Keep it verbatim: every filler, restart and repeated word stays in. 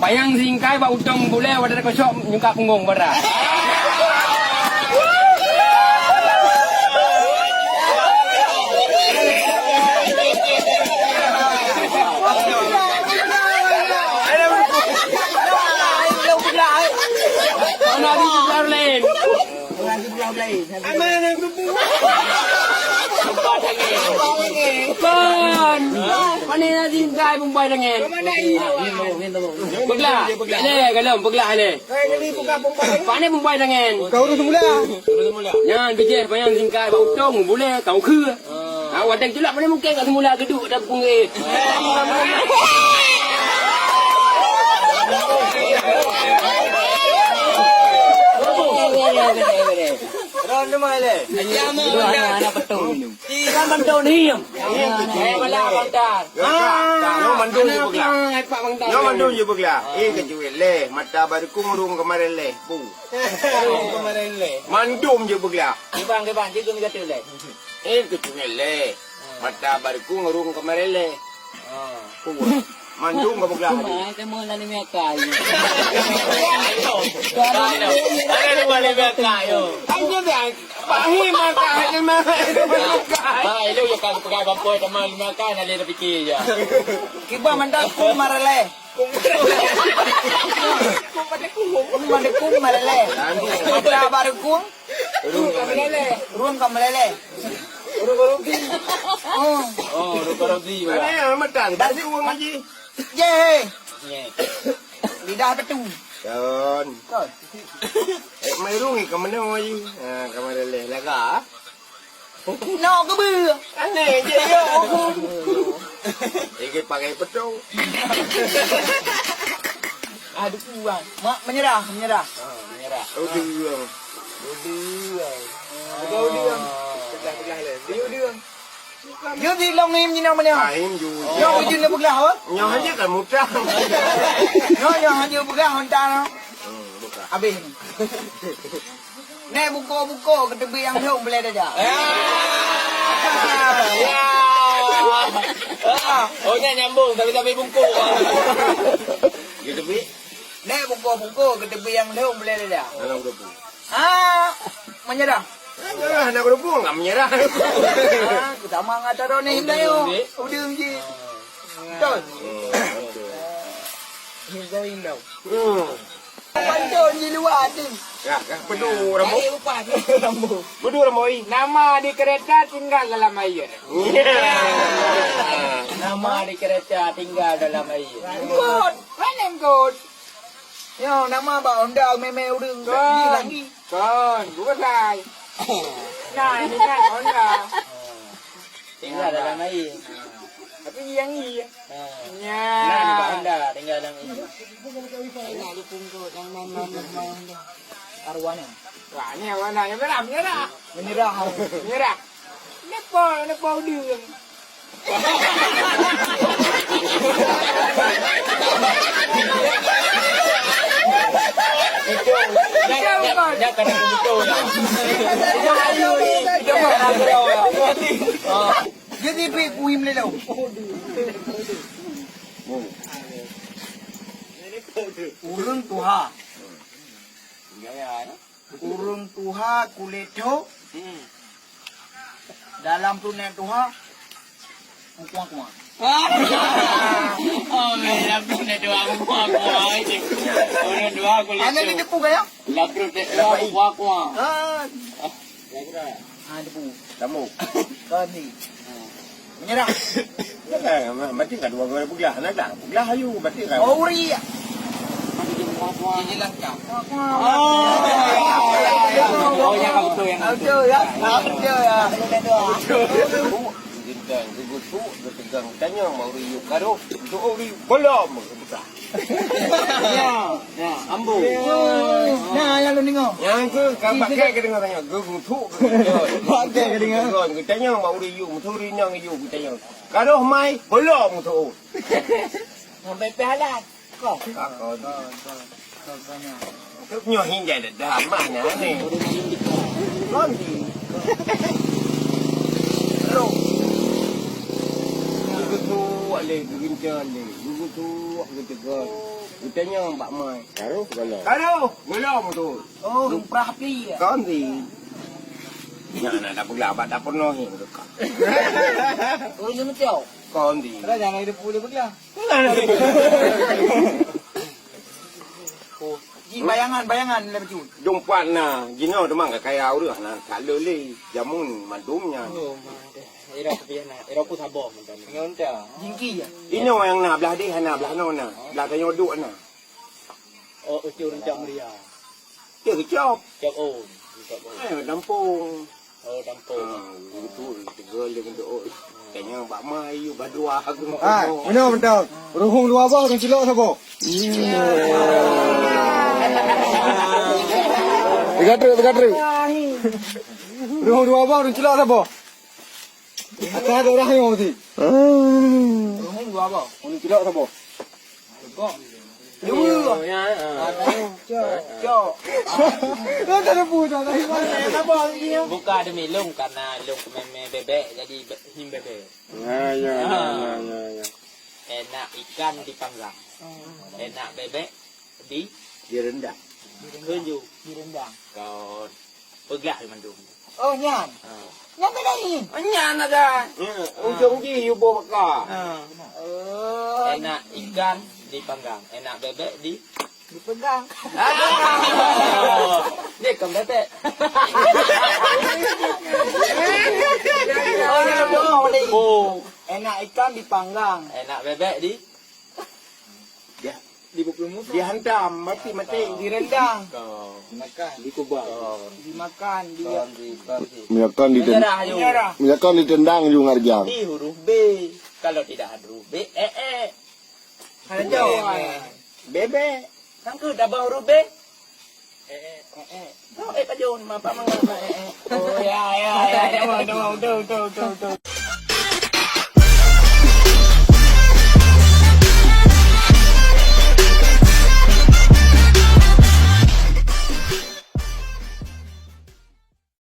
Panyang singkai bak utông bulèe, watèe kosong nyungkak punggông bara. Mana di sebelah lain? Kon. Pane na singkai bumbai dangen. Peuglah. Lé, galom, peuglah lé. Pane bumbai dangen. Kau tu semula. Nyan bijéh panyang singkai bak utông, bulèe, kau keu. Ha, watèe culak pane mungken kat semula geuduek dak punggé. Ron tu mai lé. Anak betul. Kan betul ni. Eh, bala bangtar. Nyoe mandum je peuglah. Nyoe mandum je peuglah. Eh, keucuit lé. Mata barukung rung keumarén lé. Pu. Rung keumarén lé. Mandum je peuglah. Kibang, kibang, cikgu ni kata lé. Eh, keucuit lé. Mata barukung rung keumarén lé. Pu. Mandum ka peuglah. Cuma, eh, kamu lalu miakai. Ada di balik miakai, yo. Aku dah Pahim mata hanya mah. Hai, lu ya kan pegang gampoi sama lima kan, ada terfikir je. Kiban mandang kum marale. Kum pada kum. Kum pada kum marale. Mata baru kum. Run kamelele. Run kamelele. Run karogi. Oh. Oh, run karogi. Ada yang matan. Kasih uang haji. Ye. Ye. Lidah betul. Kan. Kan. Eh, mai rung ka meunoe jih. Ha, ka meunoe leh laga. Nok keubeue. Aneh je yo. Ege pakai petong. Aduh, kuat. Mak menyerah, menyerah. Ha, menyerah. Udah. Udah. Udah, udah. Peugah, peugah leh. Dia udah. Yo di long im nyinong meunyoe. Ahim ju. Nyoe ujun le peugah, oh. Nyoe aja kan mudah. Nyoe, nyoe aja peugah honta no. Hmm, buka. Habis ni. Nek buko-buko keuteubi nyang lhong beulai dada. Ya. Ya. Oh, nyan nyambung tapi-tapi bungkuk. Keuteubi? Nek buko-buko keuteubi nyang lhong beulai dada. Dalam keuteubi. Ah, menyerah. Menyerah, nak berhubung, nggak menyerah. Ah, sama nggak taruh ni, hindai, oh. Udah, udah. Betul. Hmm, betul. Hindai, hindai. Hmm. Pantun di luar tu. Ya, ya, betul, Rambo. Rambo. Betul, Rambo. Nama di kereta tinggal dalam air. Ya. Nama di kereta tinggal dalam air. Good. Mana good? Nyoe nama bak Honda mé-mé ureueng. Kon. Kon, bukan sai. Nah, ini kan Honda. Tinggal dalam air. Tapi yang ni. Ha. Nya. Nah, di bak Honda, tinggal dalam air. Nak dipungkut, yang main-main, main Honda. Arwahnya. Wah, ni arwahnya. Yang merah, merah. Menyerah. Menyerah. Ni apa? Ni apa dia? Jadi pergi kuih melelong. Ureueng tuha. Gaya, ya. Ureueng tuha kulét tho. Hmm. Dalam prunet tuha, meukuah-kuah. Oh, dalam prunet tuha, meukuah-kuah. Prunet tuha kulét tho. Hana ditepu kaya? Dalam prunet tuha, meukuah-kuah. Kan. Ah, debu. Lampu. Kan ni. Menyerah. Kan, berarti kan dua orang peugah. Nak tak? Peugah ayu, berarti kan. Oh, uri. Jadi langkah. Oh. Oh, yang betul, yang betul. Betul, ya. Betul, ya. Geupeugah, geupeugah, geupeugah. Tanya, mau uri yuk karoh. Untuk uri, belum. Ya, ya, ambo. Nah, yang lu dengar. Yang tu, kan pakai ke dengar tanya. Geugutuk. Pakai ke dengar. Geutanyoe mak ureueng yue, meuturi nyang yue geutanyoe. Karoh mai, belom tu. Sampai pialat. Kau. Kau. Nyoh hindai dah mana ni? Nanti. Lo. Geugutuk le, geugencan le. Geugutuk, geutegon. Geutanyoe bak mai. Karoh golom. Karoh golom tu. Oh, lumprah api ya? Kon di. Nyan na dak peuglah bak dapur noh ni dekat. Oh, ini mutiau. Kon di. Dah jangan ada pula peuglah. Ji bayangan, bayangan lebih jauh. Jumpa na, jinoe teuma ka kaya ureueng na, tak lé lé jamun mandum nyan. Oh, ma deh. Ira kupiah na, ira ku saboh mantong. Ngon ta. Jingki ya. Inoe nyang na, blah deh na, blah noe na, blah tanyoe duek na. Oh, ucur rencak meuria. Ya, kecop. Cop on. Cop on. Eh, dampung. Oh, dampung. Ha, betul. Tegal dia bentuk. Oh. Kayaknya bak mai, you berdua aku. Ah, mana betul? Ruhung dua boh, ureueng cilok saboh. Tiga truk, tiga truk. Ruhung dua boh, ureueng cilok saboh. Atas ada orang yang mesti. Ruhung dua boh. Ureueng cilok saboh. Cok. Cok. Cok. Cok. Buka demi lôn karena lôn keumè-mè bebek jadi be-, him bebek. Ya, ya, ya, ya, ya, ya. Enak ikan dipanggang. Enak bebek di direndang. Kunju. Direndang. Kon. Peugah mandum. Oh, nyan. Ha. Nyan beda ni. Nyan ada. Ya, ujung ji yubo baka. Ha. Oh. Enak ikan dipanggang, enak bebek di dipegang. Ah. Dia kan bebek. Oh. Enak ikan dipanggang. Enak bebek di Dia dihantam mati-mati, direndang. Dimakan. Dikubang. Dimakan, di Miakan di Menyerah, ayo. Menyerah. Miakan ditendang ju ngarjang. Di huruf B. Kalau tidak ada huruf B, eh, eh. Ada jawab. Bebek. Sangka dah bang huruf B? Eh, eh. Eh, eh. Kau eh pajon, apa mangat, eh, eh. Oh, ya, ya, ya. Betul, betul, betul, betul, betul.